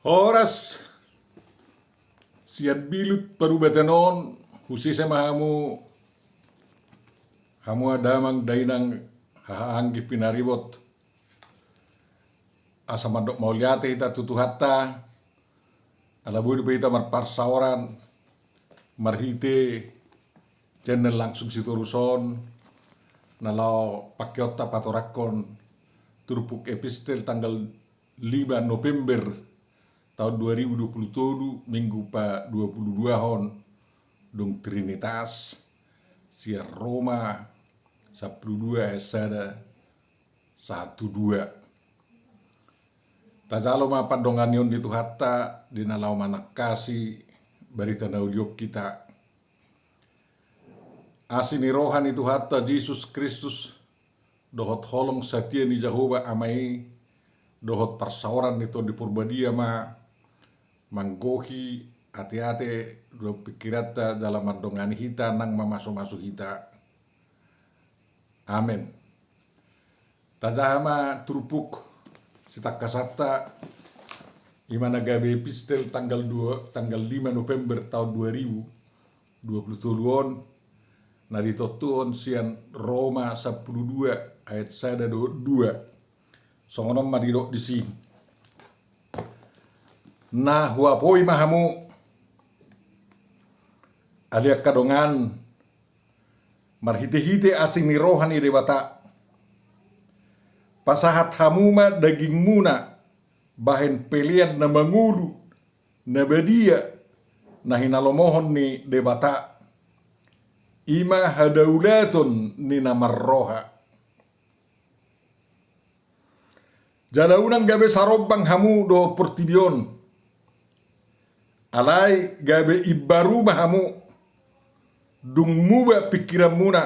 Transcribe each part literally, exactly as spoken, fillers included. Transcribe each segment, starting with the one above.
Horas sian bilut parubatan on, husesa ma hamu, hamu damang dainang, haha anggi pinaribot. Asa mandok mauliate hita tu Tuhanta, ala boi dope hita marparsaoran marhite channel langsung Sitorus on, na laho pangkeonta patorangkon turpuk epistel tanggal lima November tahun dua ribu dua puluh tolu, Minggu padua puluh dua on, dung Trinitas, sian Roma sampulu dua ayat sada sahat tu dua. Tajalo ma pandonganion ni Tuhanta di na laho manangkasi barita na uli on hita. Asi ni roha ni Tuhanta Jesus Kristus, dohot holong satia ni Jahowa Ama i, dohot parsaoran ni Tondi Porbadia ma manggohi ateate dohot pingkiranta jala mandongani hita nang mamasumasu hita. Amen. Tajaha ma turpuk sitangkasanta, i ma na gabe epistel tanggal dua, tanggal lima November tahun dua ribu dua puluh tolu on, na ditontuhon sian Roma sampulu dua ayat sada dohot dua. Songon on ma didok disi. Na huapoi ma hamu, ale angka dongan, marhitehite asi ni roha ni Debata. Pasahat hamu ma dagingmuna bahen pelean na mangolu, na badia, na hinalomohon ni Debata, i ma hadaulaton ni na marroha. Jala unang gabe sarombang hamu dohot portibi on. Alai gabe imbaru ma hamu, dung muba pingkiranmuna,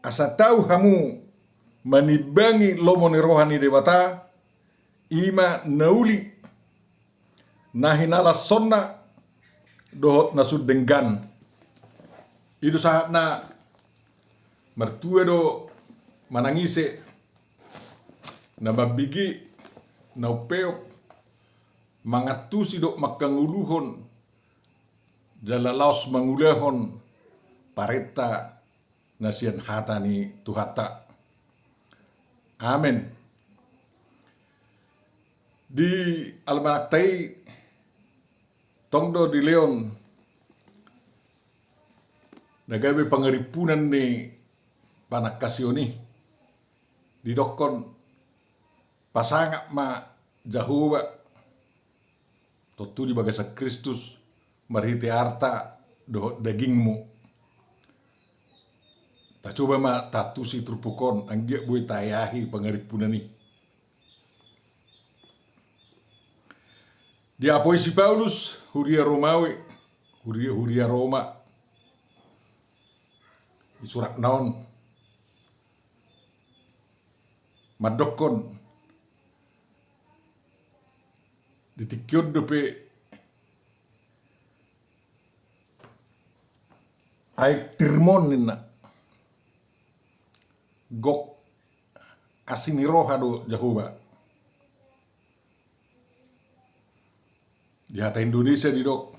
asa tau hamu manimbangi lomo ni roha ni Debata, i ma na uli, na hinalashonna dohot na sun denggan. I do sahatna, martua do manang ise na mambege, na umpeop, mangantusi dohot manghangoluhon jala laos mangulahon parenta na sian hata ni Tuhanta. Amen. Di almanakta i tong do dilehon na gabe pangarimpunan ni panangkasion i, didokkon: Pasangap ma Jahowa, tontu di bagasan Kristus, marhite arta dohot dagingmu. Tacoba ma taantusi turpuk on, anggiat boi taeahi pangarimpunan i. Diapoi si Paulus huria Romawi, huria, huria Roma, di suratna on mandokkon, di tingki on dope aek tirmon ninna. Gok asi ni roha do Jahowa. Di hata Indonesia didok,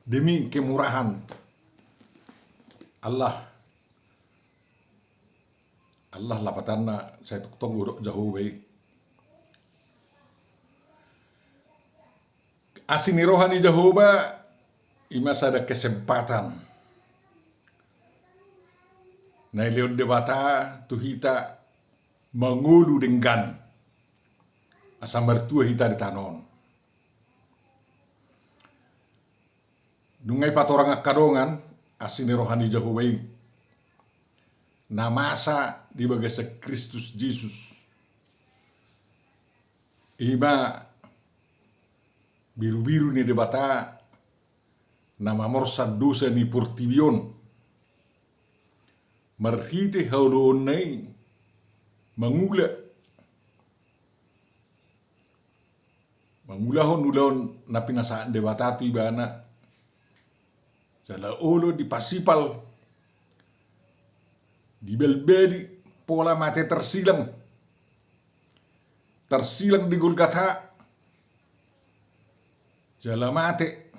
demi kemurahan Allah. Allah lapatanna sai tongtong godok Jahowa i. Asi ni roha ni Jahowa i ma sada kesempatan na dilehon Debata tu hita mangolu denggan asa martua hita di tano on. Nunga dipatorang angka dongan asi ni roha ni Jahowa i na masa di bagasan Kristus Jesus. I ma birubiru ni Debata na mamorsan dosa ni portibi on. Marhite haoloonna i mangula, mangulahon ulaon na pinasahat Debata tu ibana. Jala olo dipasipal, dibalbali pola mate tarsilang. tarsilang di Golgata, jala mate,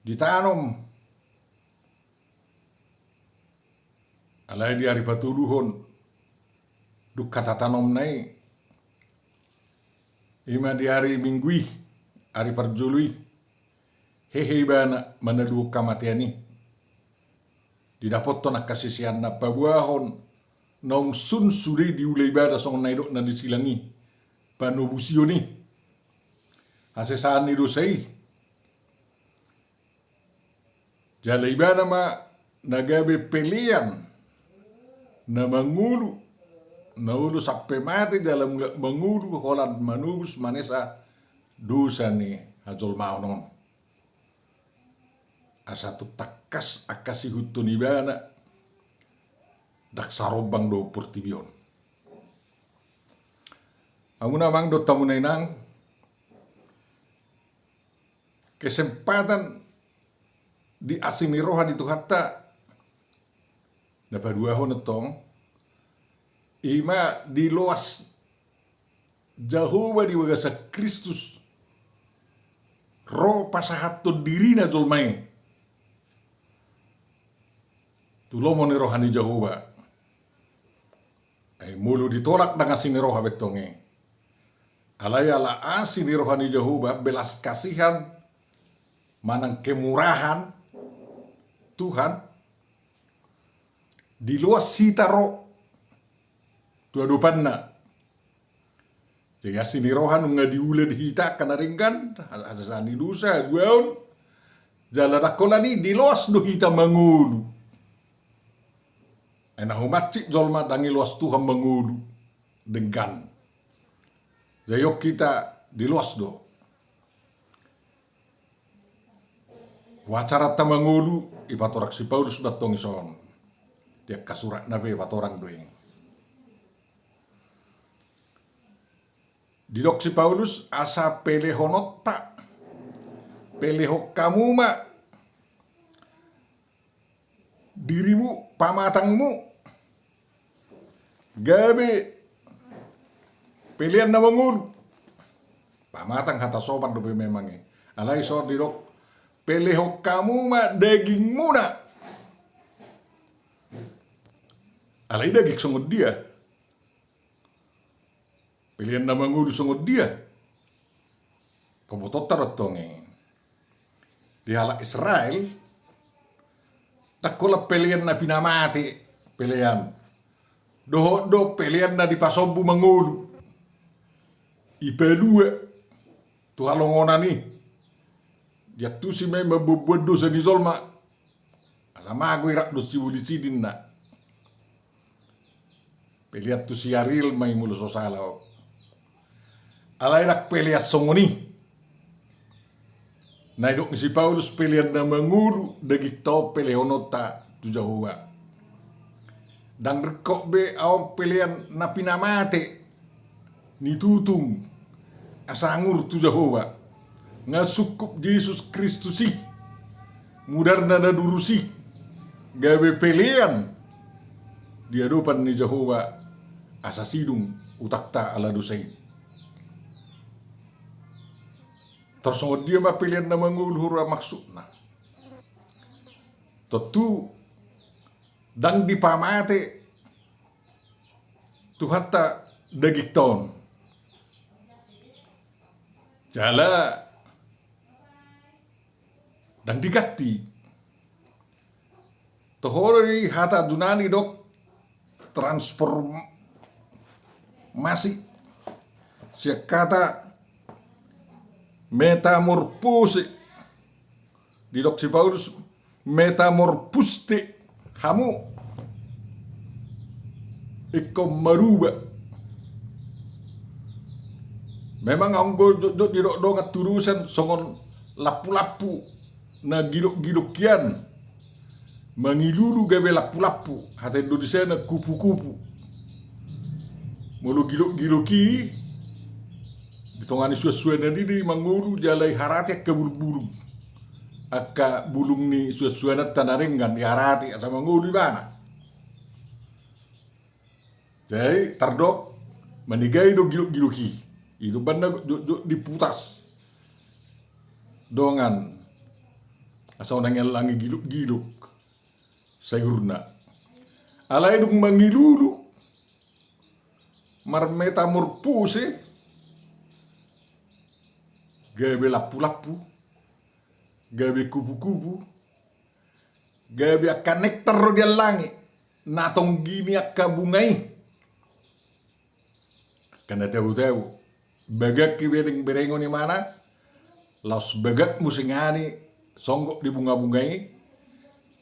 ditanom. Alai di ari patoluhon dung hata tanomna i, ima di ari Minggu i, ari parjolo i, hehe ibana manaluhon hamatean i. Didapothon angka siseanna paboahon naung sun sude diula ibana songon na nidokna di silang i, panobusion i, hasesaan ni dosa i. Jala ibana ma na gabe pelean na mangolu, na olo sampe mate jala mulak mangolu holan manobus manesa dosa ni hajolmaon on. Asa tung tangkas angka siihuthon ibana ndang sarombang dohot portibi on. Hamu na amang dohot hamu na inang, kesempatan di asi ni roha ni Tuhanta na paduahon antong, ima diloas Jahowa di bagasan Kristus ro pasahathon dirina jolma i tu lomo ni roha ni Jahowa. Ai molo ditolak ndang asi ni roha be antong i. Alai ala asi ni roha ni Jahowa, belas kasihan manang kemurahan Tuhan, diloas hita ro tu adopanna. Jadi asi ni roha nunga diula di hita angka na denggan, hasesaan ni dosa, haduaon, jala ndang holan i diloas do hita mangolu. Ai na humansik jolma ndang diloas Tuhan mangolu denggan. Jadi on hita diloas do. Acaranta mangolu, dipatorang si Paulus ma antong dison di angka suratna pe, dipatorang do i. Didok si Paulus, asa pelehononta, pelehon hamu ma dirimu, pamatangmu, gabe pelean na mangolu. Pamatang hata sopan dope memang i. Alai dison didok, pelehon hamu ma dagingmuna. Alai daging songon dia? Pelean na mangolu songon dia? Huboto hita do antong i. Di halak Israel, ndang holan pelean na pinamate, pelean. Dohot do pelean na dipasombu mangolu. Dipalua tu halongonan i. Diantusi ma i mamboanboan dosa ni jolma. Asa mago i rap dohot sibolis i ninna. Pelean tu si Ariel ma i molo so sala ho. Alai ndang pelean songon i. Na didok ni si Paulus pelean na mangolu dagingta on pelehononta tu Jahowa. Ndang ringkot be adong pelean na pinamate ni tutung asa angur tu Jahowa. Nga sungkup Jesus Kristus i, mudarna na durus i, gabe pelean di adopan ni Jahowa asa sidung utangta ala dosa i. Tor songon dia ma pelean na mangolu huroha maksudna? Tontu ndang dipamate Tuhanta dagingta on. Jala ndang diganti. Toho do di hata Junani didok transformasi. Sian hata metamorfose. Didok si Paulus, metamorpuste hamu. Ingkon maruba. Memang anggo jotjot didok dongan turusan songon lampulampu na gilokgilok hian. Mangilulu gabe lampulampu, hata Indonesiana kupukupu. Molo gilokgilok i, di tonga ni suansuanan i do i mangolu jala diharati angka bulungbulung. Angka bulung ni suansuananta na denggan diharati asa mangolu ibana. Jadi tardok Manegai do gilok-gilok i. I do umbahen na jotjot diputas dongan, asa unang iallangi gilok-gilok sayurna. Alai dung mangilulu, marmetamorfose, gabe lampu-lampu, gabe kupu-kupu, gabe angka nektar do diallangi na tonggi ni angka bunga i. Angka na tabo-tabo, bagak i bereng-berengon imana, laos bagak muse ngani songgop di bunga-bunga i.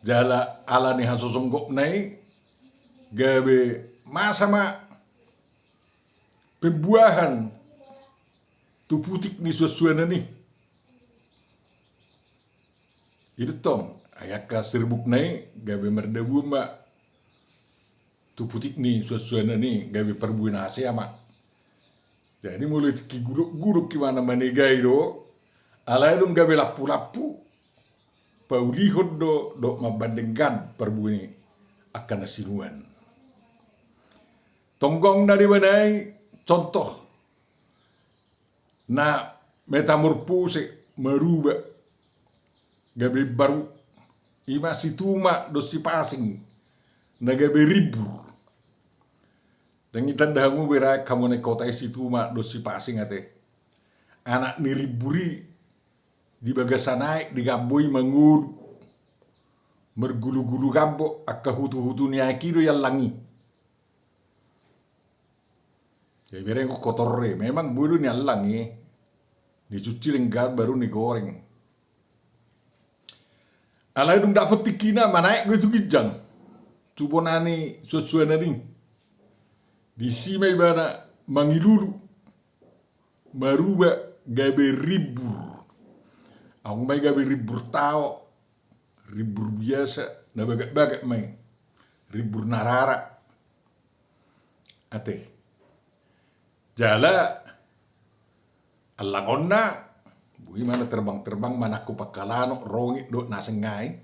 Jala ala ni hasosonggopna i, gabe masa ma pembuahan tu putik ni suansuanan i. I do tong, ai angka serbukna i gabe mardabuan ma tu putik ni suansuanan i, gabe parbue na hasea ma. Jadi molo tingki gulok-gulok imana manegai do, alai dung gabe lampu-lampu, paulihon do dohot mambahen denggan parbue ni angka na sinuan. Tonggong na deba nai, contoh na metamorfose, maruba, gabe baru, ima Situma dohot Sipasing na gabe rimbur. Dang itanda hamu be raek hamu na di kota i Situma dohot Sipasing ate. Anak ni rimbur i di bagasan aek di gambo i mangolu, margulu-gulu gambo, angka hutu-hutu ni aek i do iallangi. Jadi bereng kotor i, memang boi do niallang i, nicuci denggan baru nigoreng. Alai dung dapot tingkina, manaek do i tu ginjang, tu bona ni suansuanan i. Disi ma ibana mangilulu, maruba gabe rimbur. Adong ma i gabe rimbur tao, rimbur biasa, na bagak-bagak ma i, rimbur na rara. Ate. Jala allangonna, boi ma na terbang-terbang manangkup angka lanok, rongit dohot na asing nai,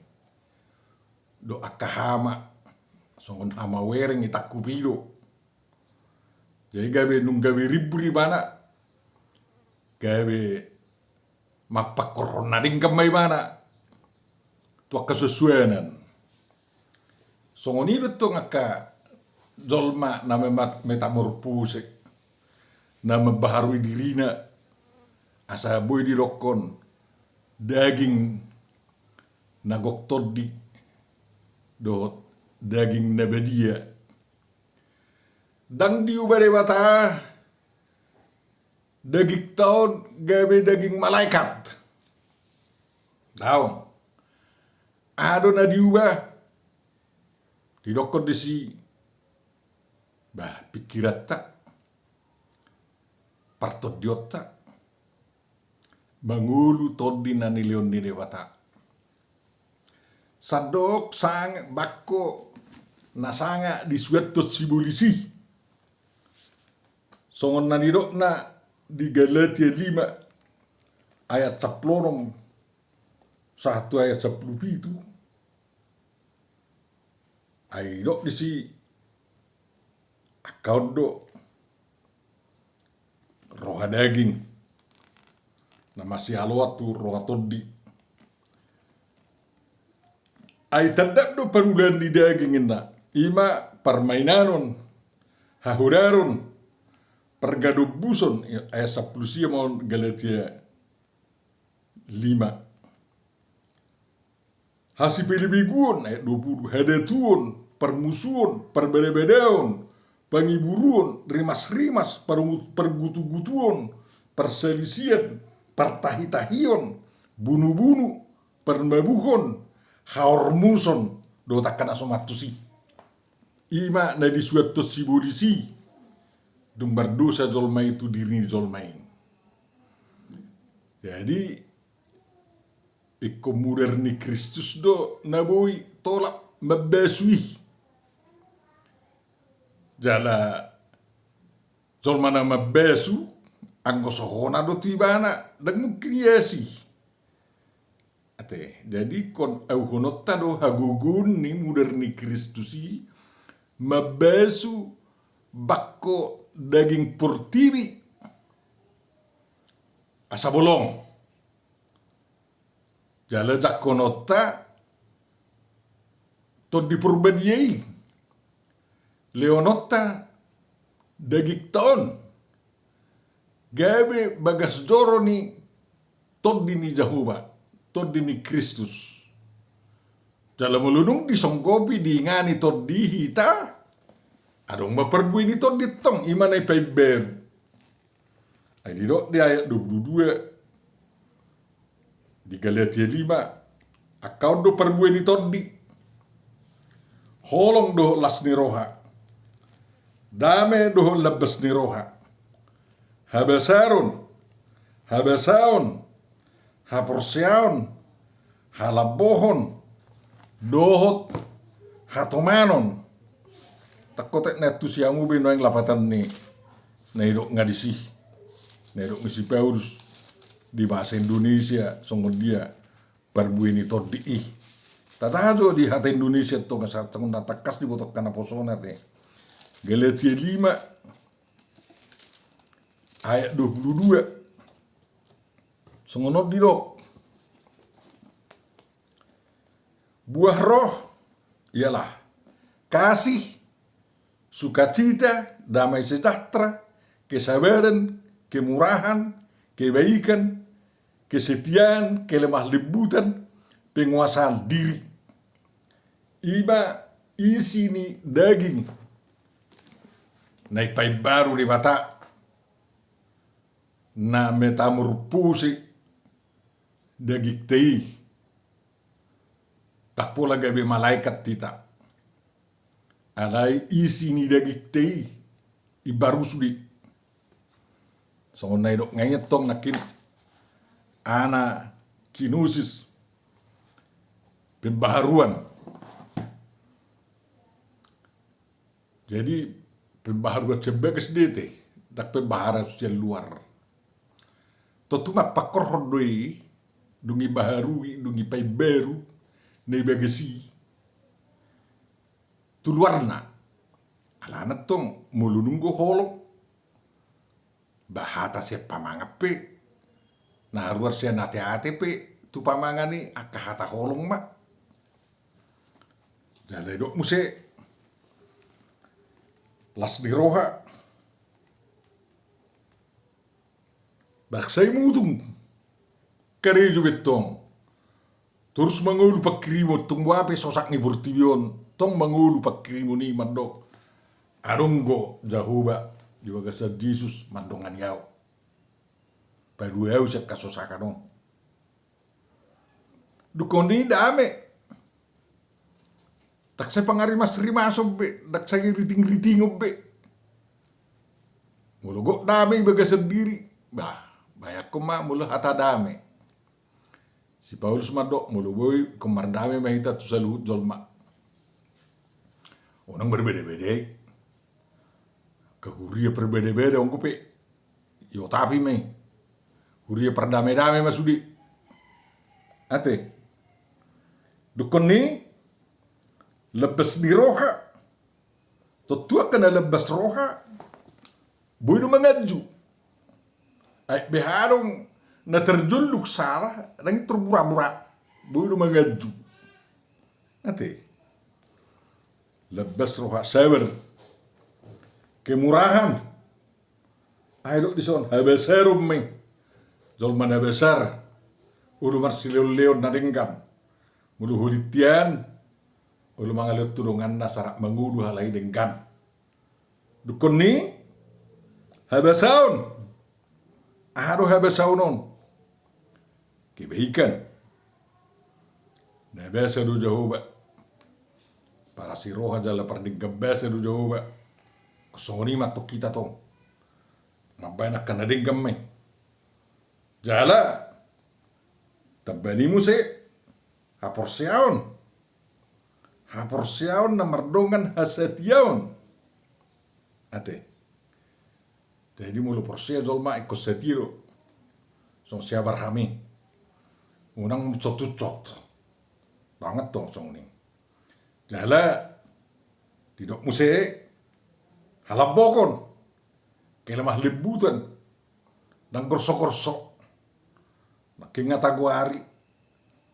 dohot angka hama, songon hama wereng itangkupi do. Jadi gabe, nung gabe rimbur ibana, gabe mampangkorhon na denggan ma ibana tu angka suansuanan. Songon i do tong angka jolma na memat-, metamorfose, na mambaharui dirina, asa boi didokkon daging na gok tondi dohot daging na badia. Dang diuba Debata dagingta on gabe daging malaikat. Daong. Aha do na diuba? Didokkon disi, bah, pingkiranta, partondionta, mangolu tondi na nilehon ni Debata. Sandok sang-, bangko na sanga disuanhon sibolis i. Songon na nidokna di Galatia lima ayat sampulu onom sahat tu ayat sampulu pitu. Ai didok disi, angka on do roha daging na masihaluan tu roha tondi. Ai tandap do parulaan ni daging inna, ima parmainanon, hahodaron, pargadombuson, ayat sampulu sia ma on Galatia lima. Hasipelebeguon, ayat dua puluh, hadatuon, parmusuon, parbadabadaon, pangiburuon, rimasrimas, pargu-, pargutugutuon, parsalisian, partahitahion, bunubunu, parmabuhon, haormuson, dohot angka na so mantus i. Ima na disuanhon sibolis i dung mardosa jolma i tu diri ni jolma i. Jadi, ingkon mudar ni Kristus do na boi tolap mambasu i. Jala jolma na mambasu, anggo so hona do tu ibana, dang mungkin iasi. Ate, jadi ingkon auhononta do hagogoon ni mudar ni Kristus i mambasu bangko daging portibi asa bolong. Jala jangkononta Tondi Porbadia i, lehononta dagingta on gabe bagas joro ni Tondi ni Jahowa, Tondi ni Kristus. Jala molo dung disonggopi, diingani Tondi i hita, adong ma parbue ni Tondi tong, i ma na ipaimbaru. Ai didok di ayat dua puluh dua di Galatia lima, angka on do parbue ni Tondi: holong dohot las ni roha, dame dohot lambas ni roha, habasaron, habasaon, haporseaon, halambohon, dohot hatomanon. Tangkotek na tu siamu be nuaeng lapatan ni na idok nga disi, na idok ni si Paulus di bahasa Indonesia songon dia parbue ni Tondi i. Tataha jo di hata Indonesia tong, asa songon na tangkas diboto angka naposona te. Galatia lima ayat dua puluh dua. Songon on didok: buah roh ialah kasih, sukacita, damai sejahtera, kesabaran, kemurahan, kebaikan, kesetiaan, kelemah lembutan, penguasaan diri. I ma isi ni daging na ipaimbaru Debata, na metamorfose dagingta i, ndang pola gabe malaikat hita. Alai isi ni dagingta i imbaru sude. Songon na idok nga i tong nangkin, anakinosis, pembaharuan. Jadi pembaharuan sian bagas do i te, ndang pembaharuan sian luar. Tontu ma pangkorhon do i, dung ibaharui, dung ipaimbaru na i bagas i tu luarna. Alana tong molo nunga holong, ba hata sian pamangan pe, na ruar sian ateate pe, tu pamangan i angka hata holong ma. Jala didok muse las ni roha. Ba sai mutung karejo be tong, torus mangolu pangkirimon, tung boha pe sosak ni portibi on, tong mangolu pangkirimon i mandok: adong do Jahowa di bagasan Jesus mandongani ahu, palua ahu sian hasosakan on. Dungkon i dame. Ndang sai pangarimasrimason be, ndang sai ritingritingon be. Molo gok dame i bagasan diri, bah, bayangkon ma molo hata dame. Si Paulus mandok, molo boi, ingkon mardame ma hita tu saluhut jolma. Unang marbedabeda i. Angka huria parbedabeda on pe iotapi ma i. Huria pardamedame ma sude. Ate. Dungkon i lambas ni roha. Tontu angka na lambas roha boi do manganju. Ai beha adong na terjuluk salah, ndang i terburat-burat, boi do manganju. Ate. Lambas roha, sabar, kemurahan. Ai dok dison, habasaron ma i. Jolma na basar, olo marsileonleon na denggan. Molo holit hian, olo mangalehon tu donganna, sarat mangolu halai denggan. Dungkon i habasaon. Aha do habasaon on? Kebaikan. Na basa do Jahowa. Parasi roha jala pardenggan basa do Jahowa. Songon i ma tong hita tong. Mambaen angka na denggan ma i. Jala tamba ni muse haporseaon. Haporseaon na mardongan hasatiaon. Ate. Jadi molo porsea jolma ingkon satia do. Songon si Abraham i. Unang uncot-uncot. Banget tong songon i. Jala didok muse halambokon. kelemah lembutan, ndang gorso-gorso. Nangkin nga tagoari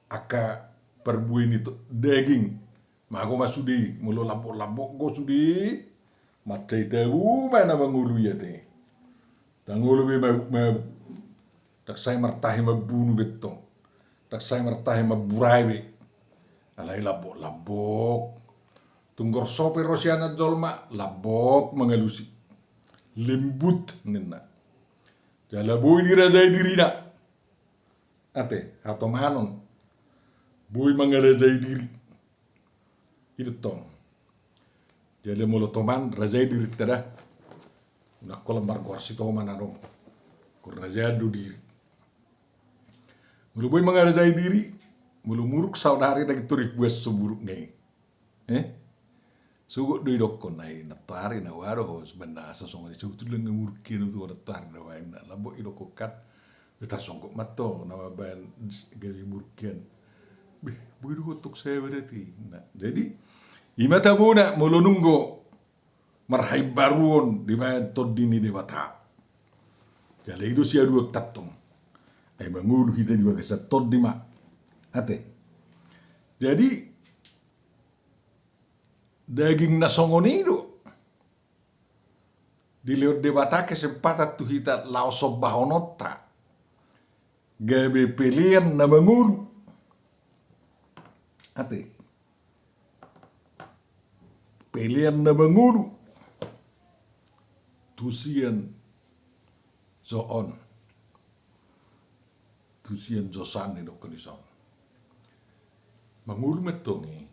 angka parbue ni to-, daging, mago ma sude i, molo lambok-lambok do sude i, mansai tabo ma na mangolu i ate. Ndang olo be mabuk-mabuk. Ndang sai martahi mambunu be tong. Ndang sai martahi mamburai be. Alai lambok-lambok. Tung gorso pe ro sian jolma, lambok mangalusi. Lembut ninna. Jala boi dirajai dirina. Ate, hatomanon. Boi mangarajai diri. I do tong. Jadi molo toman, rajai dirinta da. Unang holan margoar si toman adong. Ingkon rajai do diri. Molo boi mangarajai diri, molo muruk saonari, ndang tor dibuat so muruk nga i. Eh? Sogot do didokkon, ai nantoari na ua do ho, sebenarna asa songon i, sebetulna nga muruk hian tu nantoari na ua, inna. Lambok didokkon kan. Be tarsonggot ma tong na mambaen gabe muruk hian. Be, boi do ho tong sabar ate. Nah, jadi i ma tabona molo nunga marhaimbaruon dibaen tondi ni Debata. Jala i do siaduonta tong. Ai mangolu hita di bagasan tondi ma. Ate. Jadi daging na songon i do dilehon Debata kesempatan tu hita laho sombahononta gabe pelean na mangolu. Ate. Pelean na mangolu tu sian jo on. Tu sian jo on didokkon dison. Mangolu ma tong i.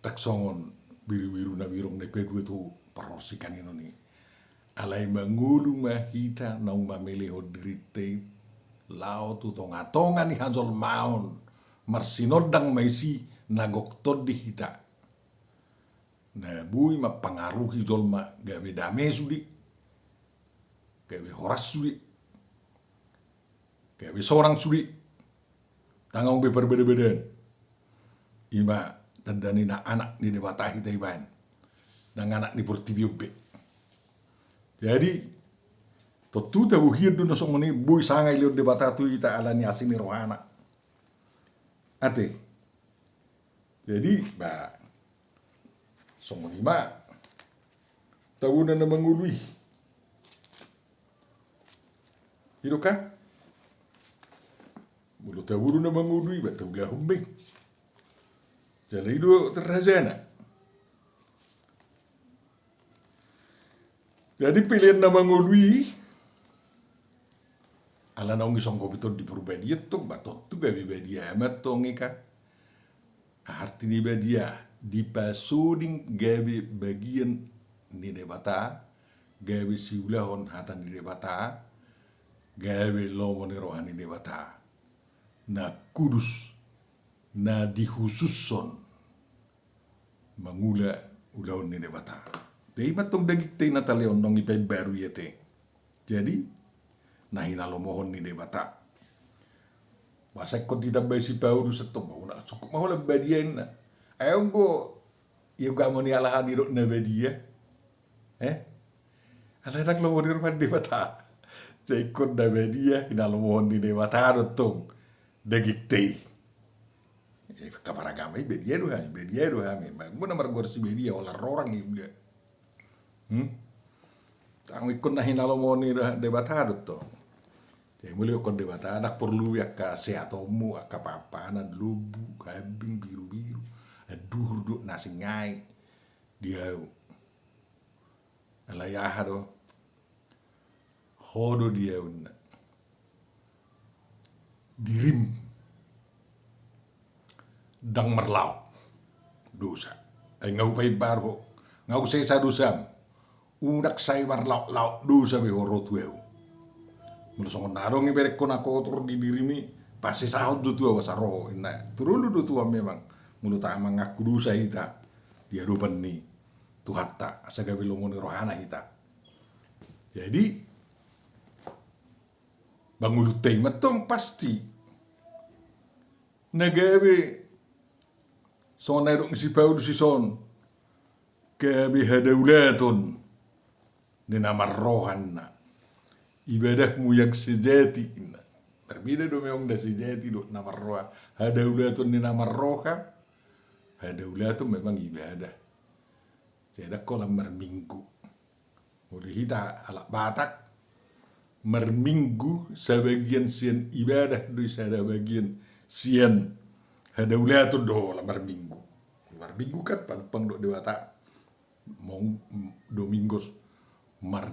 Ndang songon birubiru na birong na ipadua tu parhorsikan i non i. Alai mangolu ma hita naung mamelehon dirinta i laho tu tongatonga ni hajolmaon, marsinondang ma disi na gok tondi hita. Na boi mampangaruhi jolma gabe dame sude, gabe horas sude, gabe sonang sude. Ndang adong be parbadabadaan. I ma tanda ni na anak ni Debata hita ibaen. Ndang anak ni portibi on be. Jadi tontu tabo hian do na songon i, boi sanga dilehon Debata tu hita ala ni asi ni rohana. Ate. Jadi ba songon i ma tabona na mangolu i. I do kan? Molo tabo do na mangolu i, ba taulahon ma i. Jala i do tarrajana. Jadi pelean na mangolu i, ala naung disonggopi tong di Parbadiaon tong, ba tontu gabe badia ma tong i kan. Arti ni badia, dipasoding gabe bagian ni Debata, gabe siulahon hata ni Debata, gabe lomo ni roha ni Debata. Na kudus, na dihusushon mangula ulaon ni Debata. Jadi i ma tong dagingta i na talehon naung dipaimbaru i ate. Jadi na hinalomohon ni Debata. Ba sai ingkon ditambai si Paulus antong, ba unang, cukup ma holan badia inna. Ai anggo i ugamo ni halak an didok na badia. Eh? Alai ndang lomo ni roha ni Debata. Sai ingkon na badia hinalomohon ni Debata do tong dagingta i. Eh, angka paragama i badia do hami, badia do hami. Ba anggo na margoar si badia, holan rorang i mula. Hmm? Anggo ingkon na hinalomohon ni Debata do tong. Jadi molo didok Debata, ndang porlu be angka seatonmu, angka pahanpahanan, lombu, hambing, birubiru, anduhur dohot na asing nai di ahu. Alai aha do? Ho do di ahu inna. Dirim ndang marlaok dosa. Ai nga hupaimbaru ho, nga husesa dosam. Unang sai marlaok-laok dosa be ho ro tu ahu. Molo songon na adong iberengkon na kotor di dirim i, pasesahon do tu ahu asa ro ho inna. Turulu do tu ahu memang. Molo tahe mangaku dosa hita di adopan ni Tuhanta, asa gabe lomo ni rohana hita. Jadi mangolunta i ma tong pasti na gabe songon na didok ni si Paulus dison, gabe hadaulaton ni na marroha, ninna. Ibadahmu yang sejati, ninna. Berbeda do memang na sejati dohot na marroha. Hadaulaton ni na marroha, hadaulaton memang ibadah. Jadi holan marminggu. Molo hita halak Batak, marminggu sabagian sian ibadah do i, sabagian sian hadaulaton do holan marminggu. Marminggu kan panumpang dohot Debata, mong-, Domingos, mar-,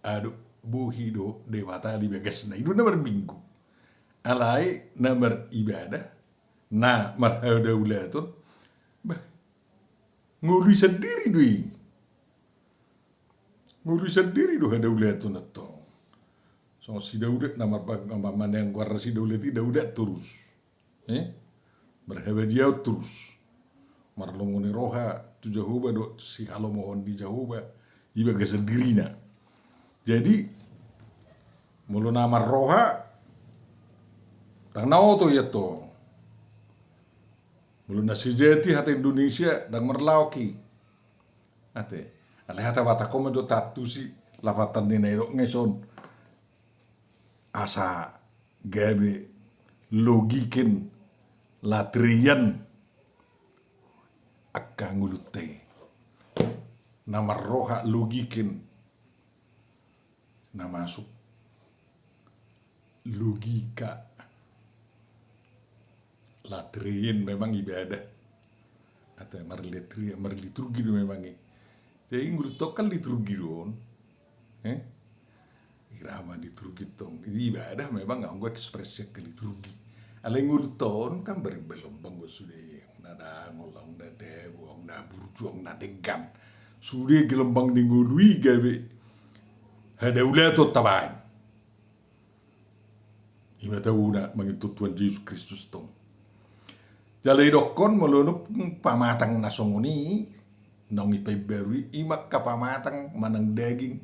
adop bohi dohot Debata di bagasna, i do na marminggu. Alai na maribadah, na marhadaulaton, bah, ngolui sandiri do i. Ngolui sandiri do hadaulaton antong. Songon si Daudat na marbag-, ma-, ma-, na goarna si Daudat i Daudat torus. Eh? Marhabadiaon torus. Marlomo ni roha tu Jahowa dohot sihalomohon ni Jahowa di bagasan dirina. Jadi, molo na marroha, ndang na oto i antong. Molo na sejati hata Indonesia, ndang marlaok i. Ate. Alai hata Batak on ma do taantusi, lapatan ni na didok ngeson. Asa gabe logiken latrean angka ngolunta i. Na marroha logiken, na masuk logika. Latrean memang ibadah. Atau marletri-, marliturgi do memang i. Jadi ngolunta on kan liturgi do on. Eh? Irama liturgi tong. Jadi ibadah memang anggo ekspresi ke liturgi. Alai ngolunta on kan bergelombang do sude. Ong na dangol, ong na tebo, ong na burju, ong na denggan. Sude gelombang ni ngolu i gabe hadaulaton tabaen. I ma taona mangihuthon Tuhan Jesus Kristus tong. Jala didokkon molo nunga pamatang na songon i, naung ipaimbaru i, i ma angka pamatang manang daging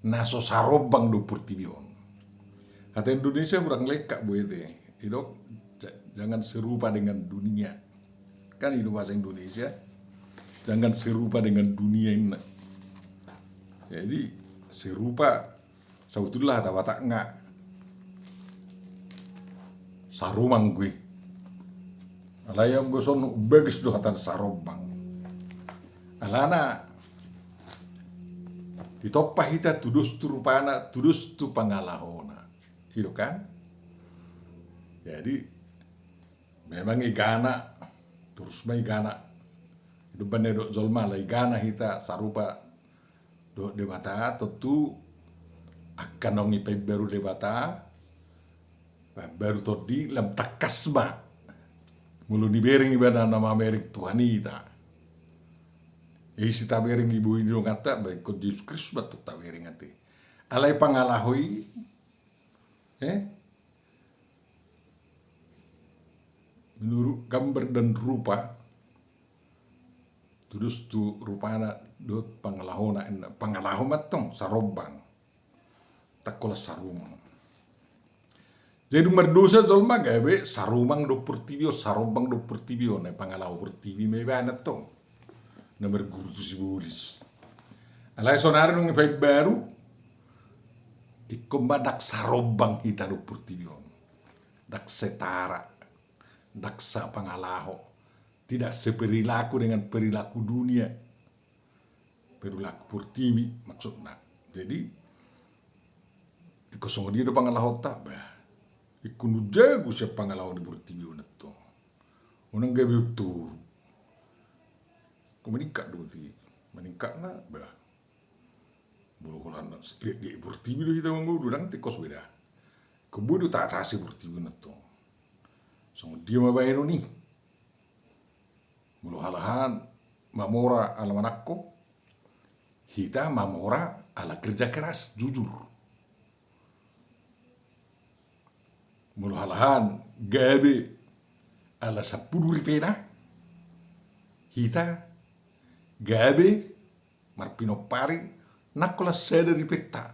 na so sarombang dohot portibi on. Hata Indonesia hurang lengkap boe te. Didok, ja-, jangan serupa dengan dunia. Kan i do bahasa Indonesia, jangan serupa dengan dunia, ninna. Jadi, serupa, sabotulna hata Batakna sarumang do i. Alai anggo son bagas do hata sarombang. Alana, ditompa hita tudos tu rupana, tudos tu pangalahona. I do kan? Jadi, memang igana, torus ma igana. I do umbahen na didok jolma, ala igana hita sarupa dohot Debata, tontu angka naung ipaimbaru Debata, paimbaru tondi, lam tangkas ma. Molo nibereng ibana na mamereng Tuhan i hita. Ise tabereng i, boi ni donganta, ba ingkon Jesus Kristus ma antong tabereng ate. Alai pangalaho i, eh? Menurut gambar dan rupa, tudos tu rupana dohot pangalahona, ninna. Pangalaho ma antong sarombang. Ndang holan sarumang. Jadi dung mardosa jolma gabe sarumang dohot portibi on, sarombang dohot portibi on, eh, pangalaho portibi ma ibana antong. Na marguru tu sibolis. Alai saonari dung ipaimbaru, ingkon ma ndang sarombang hita dohot portibi on. Ndang setara, ndang sapangalaho, tidak seperilaku dengan perilaku dunia. Perilaku portibi maksudna. Jadi, ingkon songon dia do pangalahonta, bah. Ingkon unjago sian pangalaho ni portibi on antong. Unang gabe untoru. Ingkon maningkat do i, maningkatna, bah. Molo holan liat-liat portibi do hita mangolu, ndang tingkos be da. Ingkon boi do taatasi portibi on antong. Songon dia ma baenon i. Molo halahan mamora ala manangko, hita mamora ala kerja keras, jujur. Molo halahan gabe ala sampulu ripena, hita gabe marpinompari nang holan sada ripenta.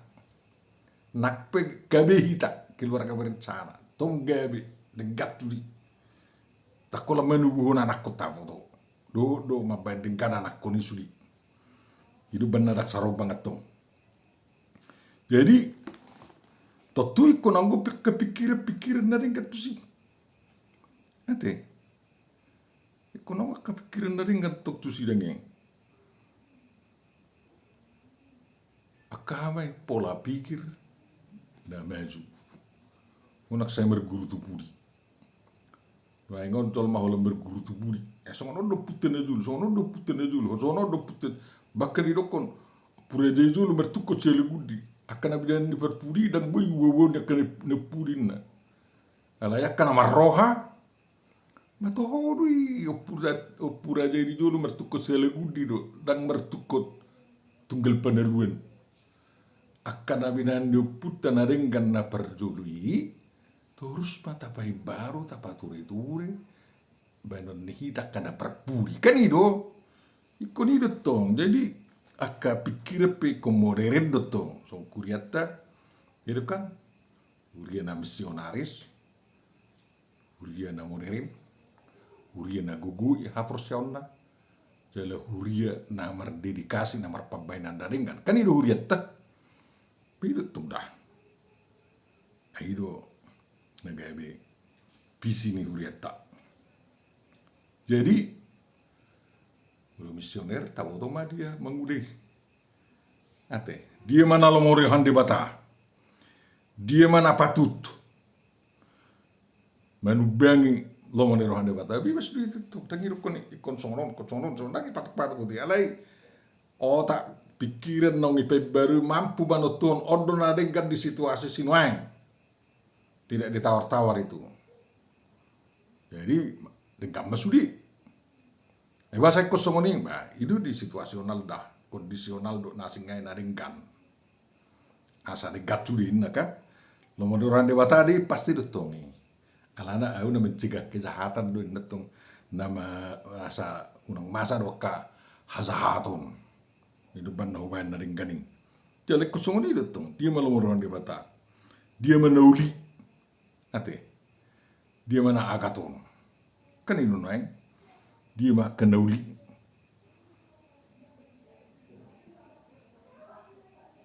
Nang pe gabe hita keluarga berencana, tong gabe denggan sude. Ndang holan manubuhon anakkonta, boto. Dohot do mambaen denggan anakkon i sude. I do umbahen na ndang sarombang antong. Jadi tontu ingkon anggo pe-, angka pikiran-pikiran na denggan tusi. Ate. Ingkon anggo angka pikiran na denggan antong tusi dang i. Angka aha ma i pola pikir na maju. Unang sai marguru tu pudi. Nuaeng on jolma holan marguru tu pudi. Eh, songon on do ompunta na jolo, songon on do ompunta na jolo, songon on do ompunta. Bahkan didokkon, ompu raja i jolo martungkot siala gundi. Angka na binahen ni parpudi, ndang boi uboan ni angka na, na pudi ninna. Alai angka na marroha, ma toho do i ompu ra-, ompu raja i di jolo martungkot siala gundi do, ndang martungkot tunggal panaluan. Angka na binahen ni ompunta na denggan na parjolo i, torus ma tapaimbaru, tapatureture, baenon ni hita angka na parpudi. Kan i do? Ingkon i do tong. Jadi, angka pikiran pe ingkon moderen do tong. Songon hurianta, i do kan? Huria na misionaris, huria na moderen, huria na gogoi haporseaonna, jala huria na mardedikasi, na marpambahenan na denggan. Kan i do hurianta. I do tong da. Ai i do na gabe visi ni hurianta. Jadi, molo misioner, taboto ma dia mangulei. Ate, dia ma na lomo ni roha ni Debata. Dia ma na patut manumbangi lomo ni roha ni Debata. Bebas do i tong, ndang didokkon ingkon songon on, ingkon songon on, songon on, ndang dipatok-patok i. Alai otak, pikiran naung dipaimbaru mampu manontuhon on do na denggan di situasi sinuaeng. Tidak ditawar-tawar itu. Jadi, denggan ma sude. Ai boasa ingkon songon i, bah, i do di situasional da, kondisional do na asing, ai na denggan. Asa denggan sude ninna kan. Lomo ni roha ni Debata do i pasti do tong i. Alana ahu na mencegah kejahatan do ninna tong, na ma-, asa unang masa do angka hajahaton. I do umbahen na hubahen na denggan i. Jala ingkon songon i do tong, dia ma lomo ni roha ni Debata. Dia ma na uli. Ate. Dia ma na agathon. Kan i do nuaeng. Dia ma angka na uli.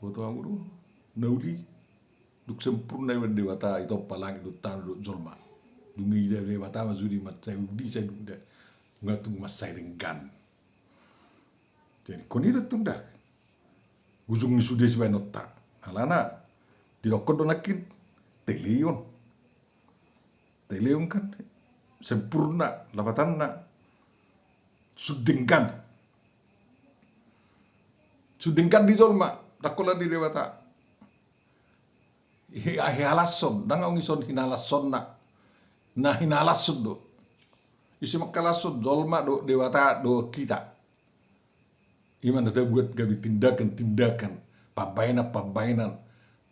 Boto hamu do. Na uli. Dung sempurna iba Debata, i tompa langit dohot tano dohot jolma. Dung diida Debata ma sude mansai uli, sai dung da. Nga tung mansai denggan. Jadi, ingkon i do tong da. Ujung ni sude sibaenonta. Alana, didokkon do nangkin, teleion. Teleion kan, sempurna, lapatanna. Sun denggan. Sun denggan di jolma, ndang holan di Debata. Hi-, hihalashon, ndang naung ison hinalashonna. Na hinalashon do. Ise manghalashon, jolma do, Debata do, hita. I ma na tabuat gabe tindakan-tindakan, pambahenan-pambahenan,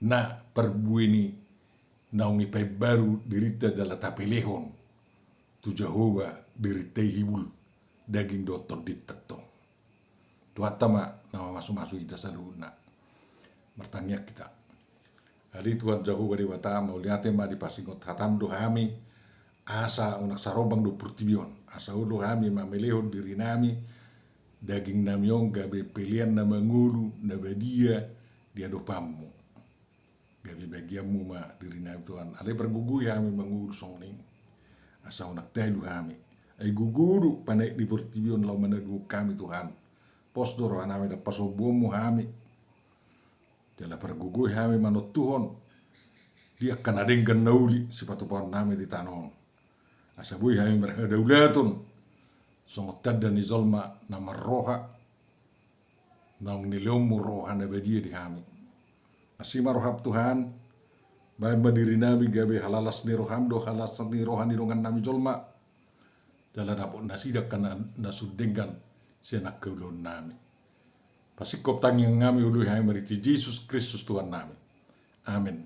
na parbue ni naung dipaimbaru dirinta jala tapelehon tu Jahowa dirinta i hibul daging dohot tondinta tong. Tuhanta ma na mamasumasu hita saluhutna. Martangiang hita. Ale Tuhan Jahowa Debata, mauliate ma dipasingot hatam do hami, asa unang sarombang do portibi on, asa olo hami mamelehon dirinami, dagingnami on gabe pelean na mangolu, na badia di adopanmu. Gabe bagianmu ma dirinami Tuhan. Alai pargogoi hami mangolu songon i. Asa unang talu hami. Ai gogo do panaek ni portibi on laho manaluhon hami Tuhan. Pos do rohanami ndang pasombuonmu hami. Jala pargogoi hami manontuhon. Di angka na denggan na uli sipatupaonnami di tano on. Asa boi hami marhadaulaton. Songon tanda ni jolma na marroha. Naung nilehonmu roha na badia di hami. Asi ma roham Tuhan, baen ma dirinami gabe halalas ni roham do, halalas ni roha ni dongannami jolma. Jala dapot nasida angka na, na sun denggan sian angka ulaonnami. Pasingkop tangiangnami, oloi hami marhite Jesus Kristus Tuhannami. Amen.